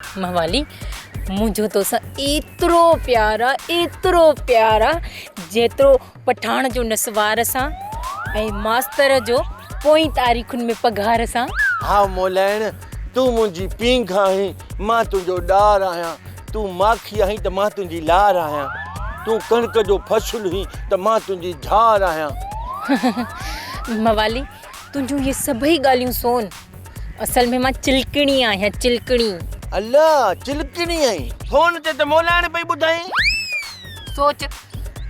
موالي، منهنجو توسان ايترو پيار آ، ايترو پيار آ، جيترو پٺاڻ جو نسوار سان ۽ ماستر جو پوئين تاريخن ۾ پگهار سان. ها مولائڻ، تون منهنجي پينگهه آهين، مان تنهنجو ڏار آهيان، تون ماکي آهين ته مان تنهنجي لار آهيان، تون ڪڻڪ جو فصل هين ته مان تنهنجي جھار آهيان. موالي، تنهنجون اهي سڀئي ڳالهيون سون. اصل ۾ مان چلڪڻي آهيان چلڪڻي. الا چلڪڻي آهين. فون تي ته مولائڻ پئي ٻڌائين. سوچ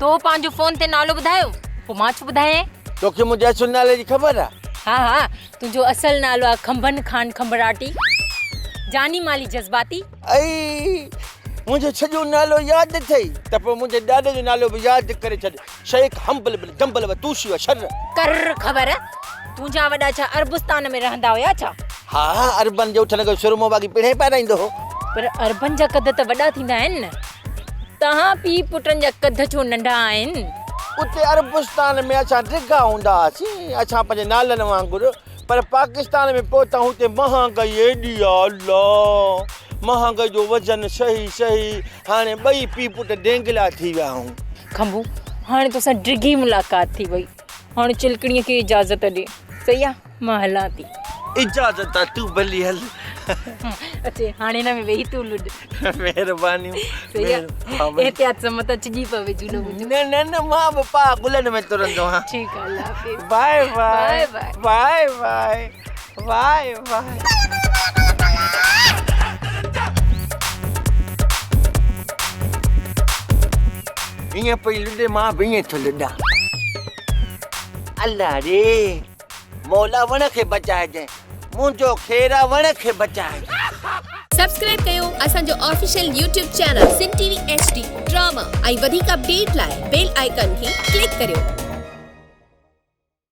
تو پنهنجو فون تي نالو ٻڌايو پوء مان ڇو ٻڌايانء. توکي منهنجي اصل نالي جي خبر آ. ها ها تنهنجو اصل نالو آ کنڀن خان کنڀڙاٽي جاني مالي جذباتي. ائي منهنجو سڄو نالو ياد اٿئي ته پوء منهنجي ڏاڏي جو نالو به ياد ڪري ڇڏ. شيخ حنبل بن جنبل و توشي و شر. ڪر خبر، تنهنجا وڏا ڇا عربستان ۾ رهندا هيا ڇا؟ ها، عربن جي اٺن کي سرمو باقي پڻهين پارائيندو هو. پر عربن جا قد ته وڏا ٿيندا آهن نه، توهان پيء پٽن جا قد ڇو ننڍا آهن؟ اتي عربستان ۾ اسان ڊگها هوندا هئاسين، اسان پنهنجي نالن وانگر، پر پاڪستان ۾ پهتا هتي مهانگائي ايڏي آ الله، مهانگائي جو وزن سهي سهي هاڻي ٻئي پيء پٽ ڊينگلا ٿي ويا آهيون. کنڀو، هاڻي توسان ڊگهي ملاقات ٿي وئي. هاڻي چلڪڻيء کي اجازت ڏي. صحيح آ، مان هلان ٿي. اجازت آ، تون ڀلي هل. اچي، هاڻي هن ۾ ويهي تون لڏ. مهربانيون. صحيح آ، احتياط سان متان ڇڄي پوي جهولو منهنجو. نه نه نه، مان به پاء گلن ۾ ترندو آهيان. ٺيڪ آ، الله حافظ. Bye bye. Bye bye. Bye bye. Bye bye. ائين پئي لڏي مان به ائين ٿو لڏان. الله ري مولا وڻ کي بچائجين منهنجو خير آ وڻ کي بچائج. سبسڪرائب ڪيو اسان جو official YouTube channel Sindh T V H D drama ۽ وڌيڪ اپڊيٽ لاء بيل آئيڪان کي ڪلڪ ڪريو.